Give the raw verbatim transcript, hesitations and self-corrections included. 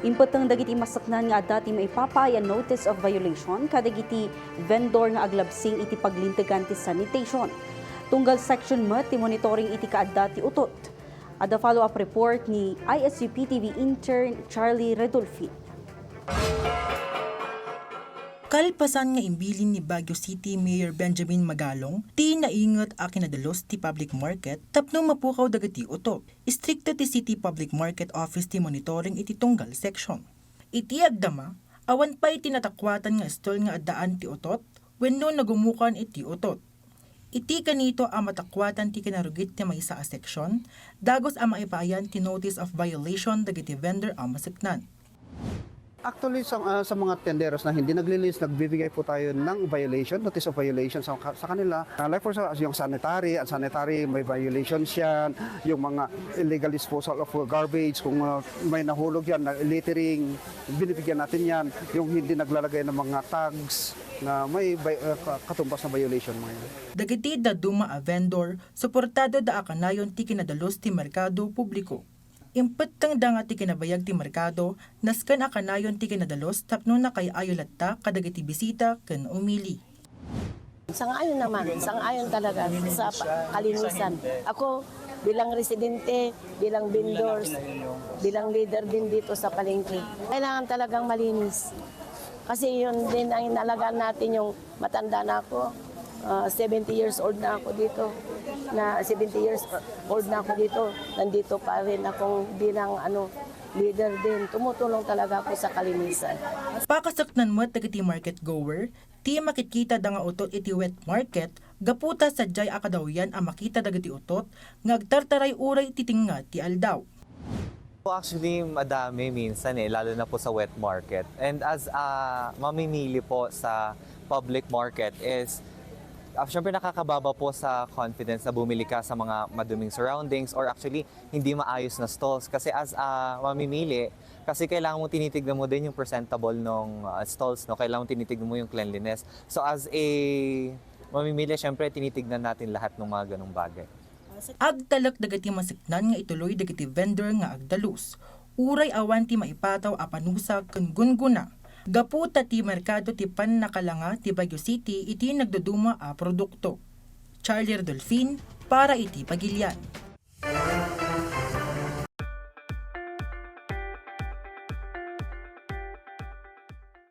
Impetteng dagiti masaknan nga adda ti maipapaay a notice of violation kadagiti vendor nga aglabsing iti paglintegan ti sanitation. Tunggal section met ti monitoring iti kaadda ti utot. Adda follow-up report ni I S U P T V intern Charlie Redolfin. Kalpasan nga imbilin ni Baguio City Mayor Benjamin Magalong ti nainget a kinadalus ti public market tapno mapukaw dagiti utot, istrikto ti City Public Market Office ti monitoring iti tunggal section. Iti agdama, awan pay ti natakuatan nga stall nga addaan ti utot wenno nagumukan iti utot. Iti kanito a matakuatan ti kinarugit ti maysa a section, dagus a maipaayan ti notice of violation dagiti vendor a masaknan. Actually, sa, ah, sa mga tenderos na hindi naglinis, nagbibigay po tayo ng violation, notice of violation sa, sa kanila. Ah, like for sa, yung sanitary, unsanitary, may violations yan. Yung mga illegal disposal of garbage, kung ah, may nahulog yan, na littering, binibigyan natin yan. Yung hindi naglalagay ng mga tags na may vi- ah, ka- katumbas na violation, mga yan. Dagiti dadduma a vendor, suportado da a kanayon ti kinadalus ti merkado publiko. Impettengda nga ti kinabayag ti merkado, nasken a kanayon ti kinadalus tapno nakay-ayo latta kadagiti bisita ken umili. Sang-ayon naman, sang-ayon talaga sa pa- kalinisan. Ako, bilang residente, bilang vendors, bilang leader din dito sa palengke, kailangan talagang malinis. Kasi yun din ang inalagaan natin, yung matanda na ako, ah, seventy years old na ako dito. Na seventy years old na ako dito, nandito pa rin akong bilang ano, leader din. Tumutulong talaga ako sa kalinisan. Pakasaknan met dagiti market goer ti makitkitada nga utot iti wet market gapu ta sadiay a kadawyan a makita dagiti utot nga agtartaray uray ti tengnga ti aldaw. Actually, madami minsan eh, lalo na po sa wet market. And as a mamimili po sa public market is, uh, syempre nakakababa po sa confidence na bumili ka sa mga maduming surroundings or actually hindi maayos na stalls. Kasi as a mamimili, kasi kailangan mo tinitignan mo din yung presentable ng uh, stalls, no? Kailangan mo tinitignan mo yung cleanliness. So as a mamimili, syempre tinitignan natin lahat ng mga ganong bagay. Agtalek dagiti masaknan nga ituloy dagiti vendor nga agdalus. Uray awan ti maipataw a panusa ken gunggona. Gapu ta ti merkado ti pannakalanga ti Baguio City iti nagduduma a produkto. Charlie Rodolfin para iti Pagilian.